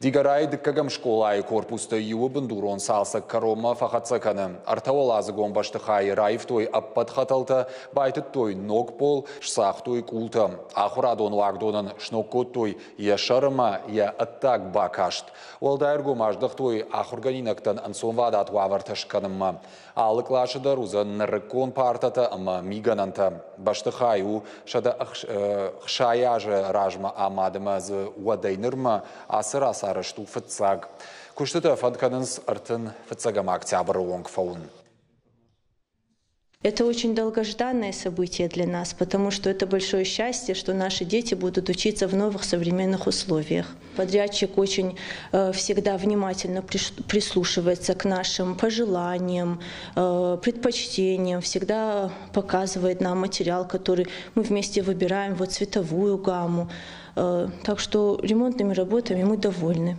Дигорайы дыккӕгӕм скъолайы корпустӕй иуы бындурон цалцӕг кӕронмӕ фӕхӕццӕ кӕны. Ӕртӕуӕладзыгон бӕстыхайы раивтой ӕппӕт хӕтӕлтӕ, байтыдтой ног пол, сцагътой къултӕ. Ахуырадон уагдонӕн сног кодтой йӕ сӕр ӕмӕ йӕ ӕддаг бакаст. Уӕлдай ӕргом аздӕхтой ахуыргӕнинӕгтӕн ӕнцонвадат уавӕртӕ скӕнынмӕ. Алы къласы дӕр уыдзӕн нырыккон партӕтӕ ӕмӕ мигӕнӕнтӕ. Бӕстыхай у 160 азы размӕ амад ӕмӕ дзы уӕдӕй нырмӕ ацы рацарӕзт у фыццаг. Куыстытӕ фӕнд кӕнынц 31 октябры онг фӕуын. Это очень долгожданное событие для нас, потому что это большое счастье, что наши дети будут учиться в новых современных условиях. Подрядчик очень всегда внимательно прислушивается к нашим пожеланиям, предпочтениям, всегда показывает нам материал, который мы вместе выбираем, вот цветовую гамму. Так что ремонтными работами мы довольны.